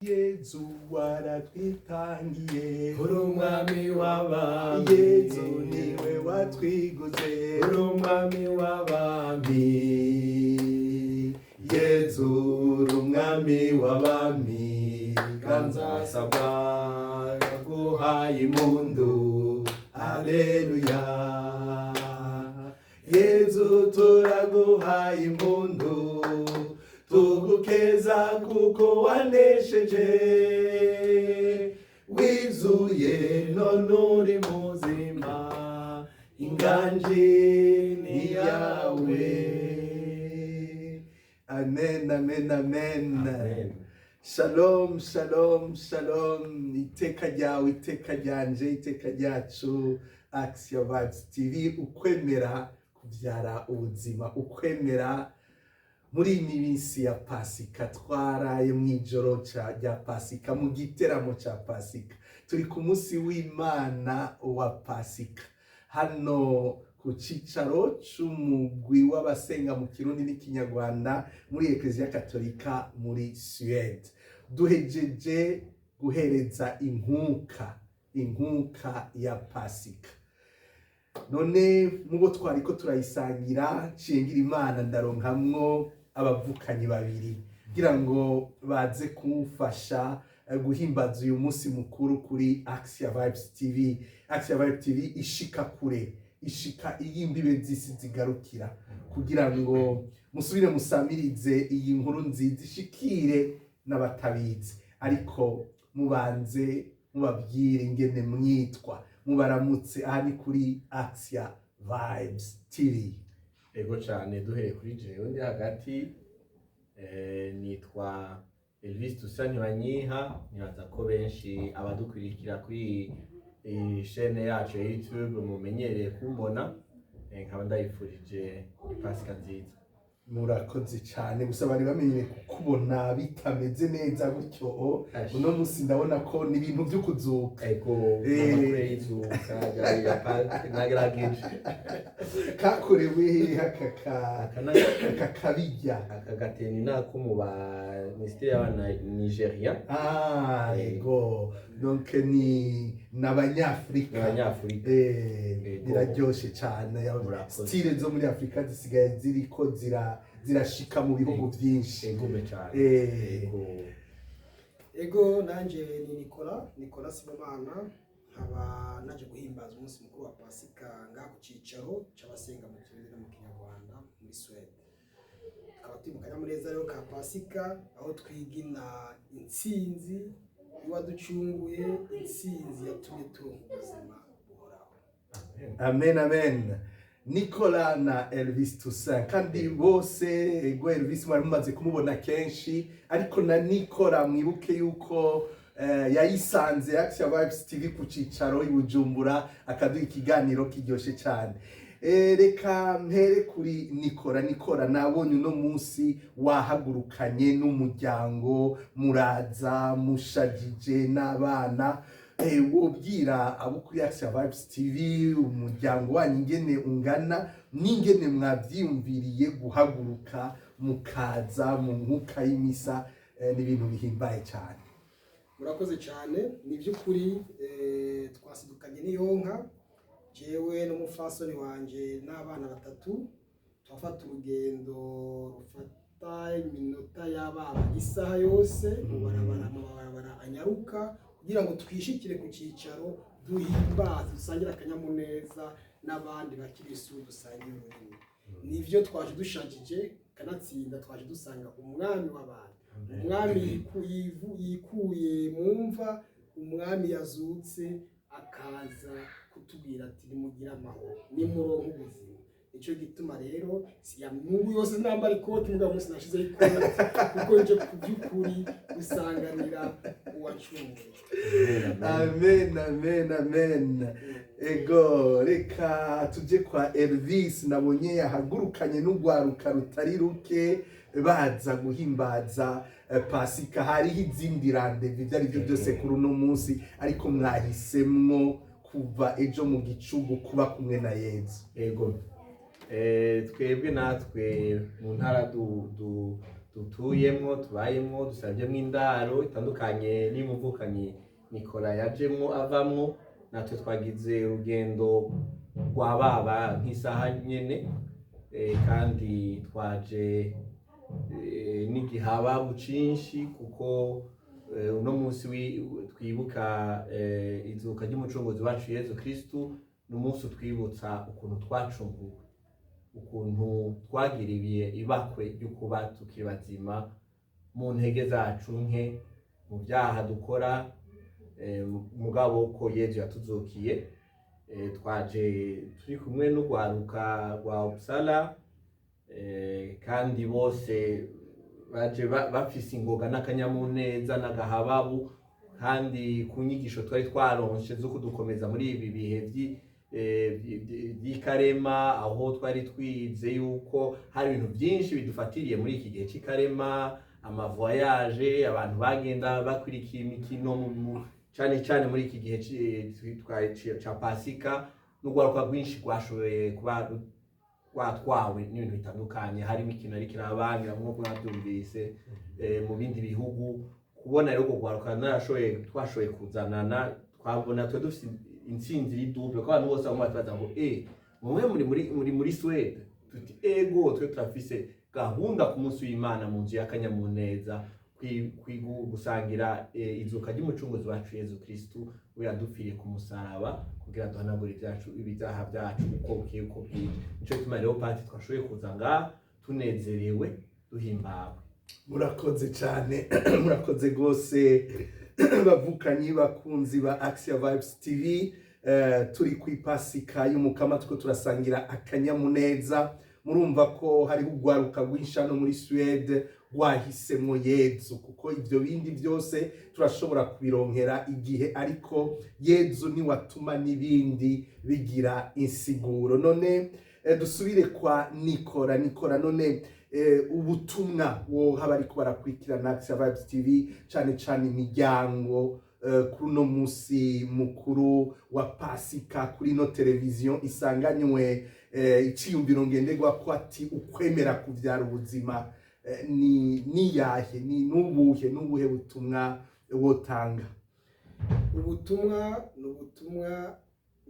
Yezu waratwitangiye. Uri umwami w'abami. Yezu niwe watwiguze. Uri umwami w'abami. Yezu uri umwami w'abami. Ganza sabwa, yaguhaye impundu. Aleluya. Yezu, turaguhaye impundu, tugukeza kuko wanesheje, wizuye none uri muzima, inganji ni yawe. Amen, amen, amen. Amen. Shalom, shalom, shalom. Iteka ryawe, iteka ryanje, iteka ryacu. Axia Vibes TV, ukwemera kubyara ubuzima, ukwemera. Muri iyi minsi ya Pasika, twaraye mu ijoro rya Pasika, mu giteramo ca Pasika. Turi ku munsi w'Imana wa Pasika, hano ku cicaro c'umugwi w'abasenga mu Kirundi n'Ikinyarwanda muri Ekleziya Katolika muri Suède. Duhejeje guhereza inkuka, inkuka ya Pasika. None mubo twariko turayisangira, nshingira Imana ndaronkamwo abavukanyi babiri kugira ngo baze kumfasha guhimbaza uyu munsi mukuru kuri Axia Vibes TV. Axia Vibes TV ishika kure, ishika iyo imbibe z'isi zigarukira, kugira ngo musubire musamirize iyi nkuru nziza, ishikire n'abatabizi. Ariko mubanze mubabwire ingene mwitwa, mubaramutse. Aha ni kuri Axia Vibes TV. Ego cyane. Duhereye kuri jewe ndi hagati, nitwa Elvis Toussaint Ntibanyiha. Nibaza ko benshi abadukurikira kuri iyi chaîne yacu ya YouTube mumenyereye kumbona. Nkaba ndayifurije Ipasika nziza. Murakoze cyane. Gusa bari bamenyereye kukubona bitameze neza gutyo. Ash. Uno munsi ndabona ko ni ibintu byo kuzuka. Ego. Amakuru y'izuka rya Pâques nagerageje. Kakorewe hehe aka Aka aka kabirya? Aka gateni ni ako mu ba minisiteri y'abana Nigeria. Ah, ego, donc ni n'abanyafurika. Abanyafurika. Ego. Biraryoshe cyane. Murakoze. Style zo muri Afurika zisigaye ziriko zirashika mu bihugu byinshi. Egume cyane. Ego. Ego, nanje ni Nicola Sibomana, nkaba naje guhimbaza umunsi mukuru wa Pasika ngaha ku cicaro c'abasenga mu Kirundi no mu Kinyarwanda muri Suède. Tukaba turi mu kanyamuneza rero ka Pasika, aho twigina intsinzi y'uwaducunguye, intsinzi yatumye turonka ubuzima buhoraho. Amen, amen. Nicola na Elvis Toussaint, kandi bose, ego, Elvis mwari mumaze kumubona kenshi, ariko na Nicola mwibuke yuko yayisanze Axia Vibes TV ku cicaro i Bujumbura, akaduha ikiganiro kiryoshe cyane. Reka mpere kuri Nicola. Nicola, nabonye uno munsi wahagurukanye n'umuryango, muraza mushagije n'abana. Wobwira abo kuri Axia Vibes TV umuryango wanyu ingene ungana n'ingene mwavyiyumviriye guhaguruka mukaza mu nkuka y'imisa? N'ibintu bihimbaye cyane. Murakoze cyane. Ni by'ukuri, twasidukanye n'iyonka, jewe n'umufasoni wanje n'abana batatu, turafata urugendo rufata iminota y'abana isaha yose mu barabara, mu mabarabara anyaruka, kugira ngo twishikire ku cyicaro, duhimbaze, dusangire akanyamuneza n'abandi bakirisu dusangiye ururimi. Nivyo, twaje dushajije, kanatsinda twaje dusanga umwami w'abantu, umwami yikuye mu mva, umwami yazutse, akaza kutubwira ati: "Nimugire amahoro, nimuronke ubuzima." Nicyo gituma rero si ya mungu yose nambara ikoti, mugabo munsi nashizeho ikoti kuko nje ku by'ukuri gusanganira uwacunguye. Amen, amen, amen. Ego, reka tujye kwa Elvis. Nabonye yahagurukanye n'urwaruka rutari ruke, baza guhimbaza Pasika. Hariho izindi rendez-vous, ibyo ari byo byose, kuri uno munsi, ariko mwahisemwo kuva ejo mu gicugu kuba kumwe na Yezu. Ego. Twebwe natwe mu ntara du, du, Dutuyemwo, tubayemwo, dusavyemwo indaro itandukanye n'umuvukanyi Nikola yajemwo avamwo. Natwe twagize urugendo rwa baba nk'isaha nyene, kandi twaje n'igihababu cinshi kuko uno munsi twibuka izuka ry'umucunguzi wacu Yezu Kristu. Ni umunsi utwibutsa ukuntu twacunguwe, ukuntu twagiriye ibakwe ryo kuba tukiri bazima mu ntege zacu nke, mu byaha dukora, mugabo ko Yezu yatuzukiye. Twaje turi kumwe n'urwaruka rwa Uppsala, kandi bose baje bafise ingoga n'akanyamuneza n'agahababu, kandi ku nyigisho twari twaronse zo kudukomeza muri ibi bihe vy'ikarema, aho twari twize yuko hari ibintu byinshi bidufatiriye muri iki gihe c'ikarema, amavoyage, abantu bagenda bakurikiye imikino cane cane muri iki gihe ca Pasika, n'urwaruka rwinshi rwashoboye kuba rwatwawe n'ibintu bitandukanye. Hari imikino ariko irabangira nk'uko mwabyumvise mu bindi bihugu. Kubona rero urwo rwaruka narashoboye, twashoboye kuzanana, twabona twe dufise intsinzi iri double, ko abantu bose bamwe batubaza ngo mumwe muri Suède, tuti ego, twe turafise gahunda ku munsi w'Imana mu nzu y'akanyamuneza gusangira izuka ry'umucunguzi wacu Yezu Kristu, we yadupfiriye ku musaraba kugira duhanagure ibyacu, ibyaha byacu, uko bukeye uko bwije. Nico gituma rero pati twashoboye kuza ngaha tunezerewe, duhimbawe. Murakoze cyane, murakoze rwose, bavukanyi bakunzi ba Axia Vibes TV. Turi ku ipasika y'Umukama, tuko turasangira akanyamuneza. Murumva ko hariho urwaruka rwinshi hano muri Suède rwahisemwo Yezu, kuko ibyo bindi byose turashobora kubironkera igihe, ariko Yezu niwatuma n'ibindi bigira insiguro. None dusubire kwa Nikora. Nikora, none ubutumwa woha bariko barakurikirana Axia Vibes TV, cane cane imiryango, kuri uno munsi mukuru wa Pasika, kuri ino televiziyo isanganywe iciyumviro ngenderwa ko ati ukwemera kuvyara ubuzima, ni niyahe, ni nubuhe butumwa wotanga? Ubutumwa ni ubutumwa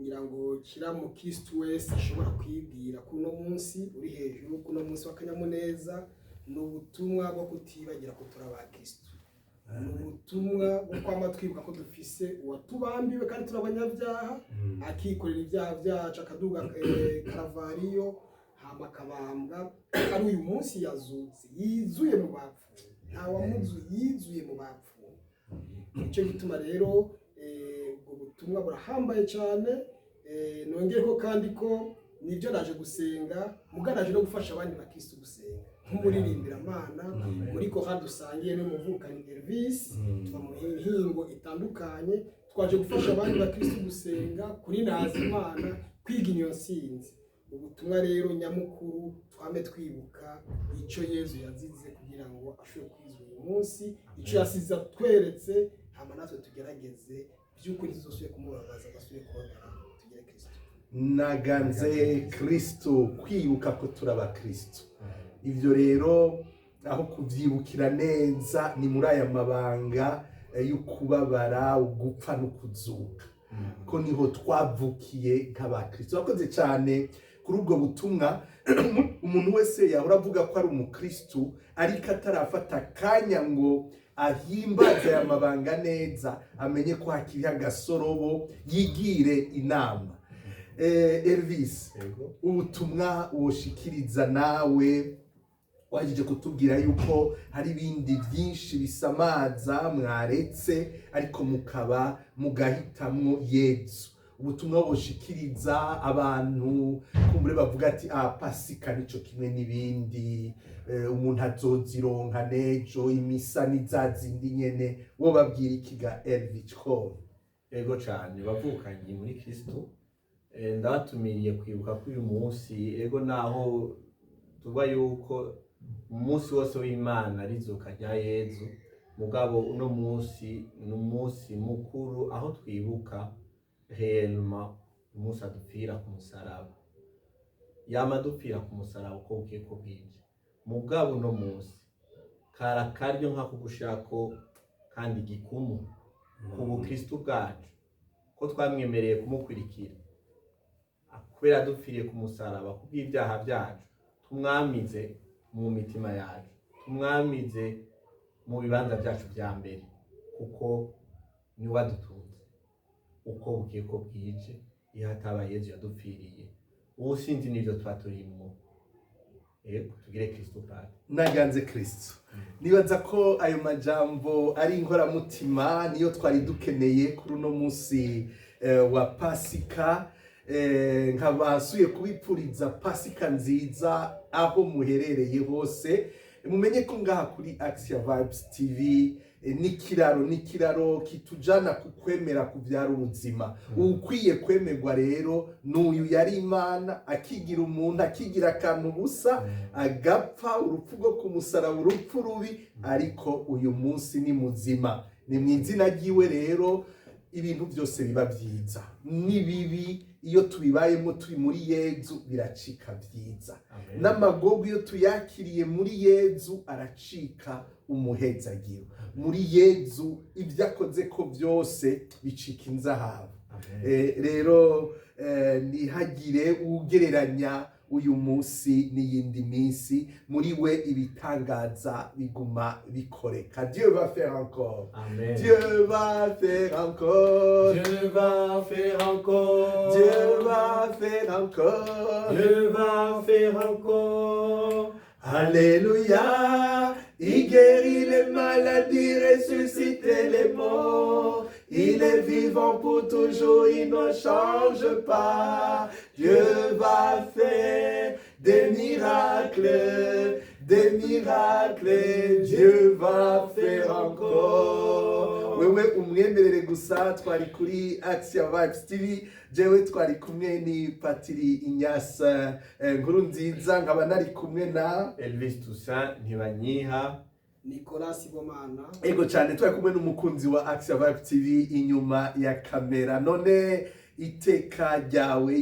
ngira ngo kira mukristu wese ashobora kwibwira kuri uno munsi uri hejuru, kuri uno munsi w'akanyamuneza. Ni ubutumwa bwo kutibagira ko turi abakristu, ni ubutumwa bwo kwama twibuka ko dufise uwatubambiwe kandi turi abanyabyaha, akikorera ibyaha byacu, akaduga Karavariyo, hama akabambwa. Ari uyu munsi yazutse, yizuye mu bapfuye, nta wamuzuye, yizuye mu bapfuye. Nicyo gituma rero ubwo butumwa burahambaye cyane. Nongere ko kandi ko nibyo naje gusenga, muga naje no gufasha abandi bakristu gusenga nk'umuririmbira-Mana muri korali dusangiye n'umuvukanyi Elvis. Tuva mu mihingo itandukanye, twaje gufasha abandi bakristu gusenga, kuri naza Imana, kwiga iyo nsinzi. Ubutumwa rero nyamukuru, twame twibuka icyo Yezu yazize kugira ngo ashobore kwizura uyu munsi, icyo yasize atweretse, hama natwe tugerageze by'ukuri tuzosubire kumubabaza, agasubire kubabara, tugere Kristo. Naganze Kristo, kwibuka ko turi abakristo. Ibyo rero aho kubyibukira neza ni muri aya mabanga yo kubabara, ugupfa no kuzuka, ko niho twavukiye nk'abakristo. Bakoze cyane kuri ubwo butumwa. Umuntu wese yahora avuga ko ari umukristo ariko atarafata akanya ngo ahimbaze aya mabanga neza, amenye ko hakiriho agasorobo, yigire inama. Elvis, Yego. ubutumwa woshikiriza nawe, wajije kutubwira yuko hari ibindi byinshi bisamaza mwaretse, ariko mukaba mugahitamwo Yezu. Ubutumwa woshikiriza abantu kumbure bavuga ati ah, Pasika nico kimwe n'ibindi, umuntu azozironka n'ejo, imisa ni za zindi nyene, wo babwira ikiga Elvis ko? Ego cane, bavukanyi muri Kristo, ndabatumiriye kwibuka ko uyu munsi, ego naho tuba yuko umunsi wose w'Imana ari izuka rya Yezu, mugabo uno munsi ni umunsi mukuru aho twibuka réellement umunsi adupfira ku musaraba. Yama adupfira ku musaraba uko bukeye uko bwije, mugabo uno munsi Kara karyo nka kugushako kandi gikumu ku bukristu bwacu, ko twamwemereye kumukurikira kubera dupfiriye ku musaraba kubw'ibyaha byacu. Tumwamize mu mitima yacu, tumwamize mu bibanza byacu bya mbere, kuko niwe adutunze uko bugiye ko bwije. Iyo hataba Yezu yadupfiriye, ubu sinzi n'ibyo tuba turimwo. Yego, tugire Kristo pati. Naganze Kristo. Nibaza ko ayo majambo ari inkoramutima, niyo twari dukeneye kuri uno munsi wa Pasika. Nkaba nsuye kubipfuriza Pasika nziza aho muherereye hose. Mumenye ko ngaha kuri Axia Vibes TV n'ikiraro kitujana ku kwemera kubyara ubuzima. Ukwiye kwemerwa rero n'uyu yari Imana, akigira umuntu, akigira akantu busa, agapfa urupfu rwo ku musaraba, urupfu rubi, ariko uyu munsi ni muzima. Ni mu izina ryiwe rero ibintu byose biba byiza n'ibibi. Iyo tubibayemo turi muri Yezu, biracika byiza. N'amagogo iyo tuyakiriye muri Yezu aracika umuhezagiro. Muri Yezu ibyo akoze ko byose bicika inzahabu. Rero ntihagire ugereranya uyu munsi n'iyindi minsi. Muri we ibitangaza biguma bikoreka. Dieu va faire encore. Amen. Dieu va faire encore. Dieu va faire encore. Dieu va faire encore. Dieu va faire encore. Alléluia. Il guérit les maladies, ressuscite les morts. Il est vivant pour toujours, il ne change pas. Dieu va faire des miracles, des miracles. Dieu va faire encore. Wewe umwemerere gusa. Twari kuri Axia Vibes TV. Jewe twari kumwe ni Patiri Inyasa Nkuru Nziza, nkaba nari kumwe na Elvis Toussaint Ntibanyiha. Nicolas Sibomana. Ego cyane, twari kumwe n'umukunzi wa Axia Vibe TV inyuma ya kamera. None iteka ryawe,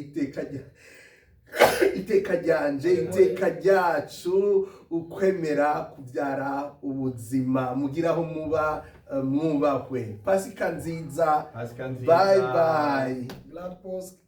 iteka ryanje, iteka ryacu, ukwemera kubyara ubuzima. Mugiraho muba mwubahwe. Pasika nziza. Pasika nziza. Bye bye. Glad Post.